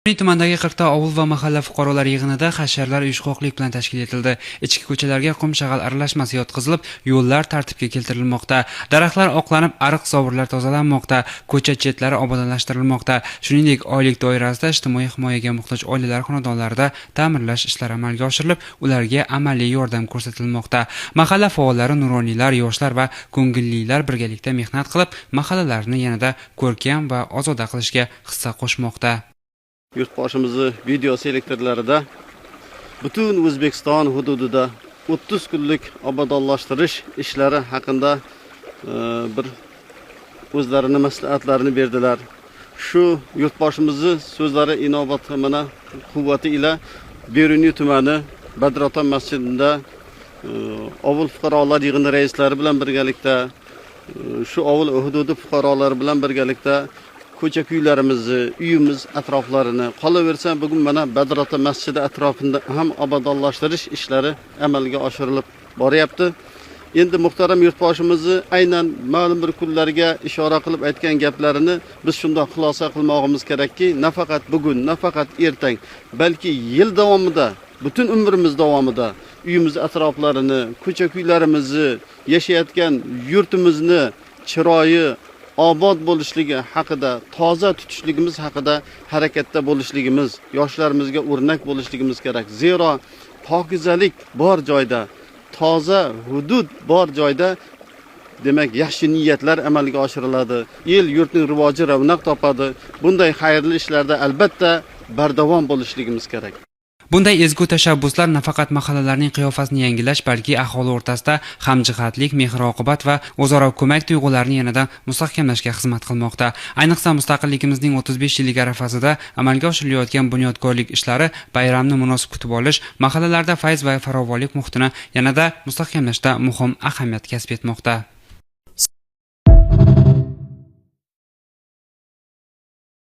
Tumandagi 40 ta ovul va mahalla fuqarolar yig'inida hasharlar uyushqoqlik bilan tashkil etildi. Ichki ko'chalarga qum-shag'al aralashmasi yotqizilib, yo'llar tartibga keltirilmoqda. Daraxtlar oqlanib, ariq zovurlar tozalanmoqda, ko'cha chetlari obodonlashtirilmoqda. Shuningdek, oylik doirasida ijtimoiy himoyaga muhtoj oilalar xonadonlarida ta'mirlash ishlari amalga oshirilib, ularga amaliy yordam ko'rsatilmoqda. Mahalla faollari, nuroniylar, yoshlar va ko'ngillilar birgalikda mehnat qilib, mahallalarni yanada ko'rkam va ozoda qilishga hissa qo'shmoqda. Yurtboshimizni video selektorlarida butun O'zbekiston hududida 30 kunlik obodonlashtirish ishlari haqida bir o'zlarini maslahatlarini berdilar. Shu yurtboshimizni so'zlari inobat mana quvvati ila Beruniy tumani Badroton masjidida ovul fuqarolar yig'ini raislari bilan birgalikda, shu ovul hududi fuqarolari bilan birgalikda ko'cha kuylarimizni, uyimiz atroflarini, qolaversa bugun mana Badrota masjidi atrofida ham obodonlashtirish ishlari amalga oshirilib boryapti. Endi muhtaram yurtboshimizni aynan ma'lum bir kunlarga ishora qilib aytgan gaplarini biz shundoq xulosa qilmog'imiz kerakki, nafaqat bugun, nafaqat ertang, balki yil davomida, butun umrimiz davomida uyimiz atroflarini, ko'cha kuylarimizni, yashayotgan yurtimizni chiroyi obod bo'lishligi haqida, toza tutishligimiz haqida harakatda bo'lishligimiz, yoshlarimizga o'rnak bo'lishligimiz kerak. Zero pokizalik bor joyda, toza hudud bor joyda, demak, yaxshi niyatlar amalga oshiriladi. El yurtning rivoji ravnaq topadi. Bunday xayrli ishlarda albatta bardavom bo'lishligimiz kerak. Bunday ezgu tashabbuslar nafaqat mahallalarning qiyofasini yangilash, balki aholi o'rtasida hamjihatlik, mehr-oqibat va o'zaro ko'mak tuyg'ularini yanada mustahkamlashga xizmat qilmoqda. Ayniqsa, mustaqilligimizning 35 yilligi arafasida amalga oshirilayotgan bunyodkorlik ishlari bayramni munosib kutib olish, mahallalarda fayz va farovonlik muhitini yanada mustahkamlashda muhim ahamiyat kasb etmoqda.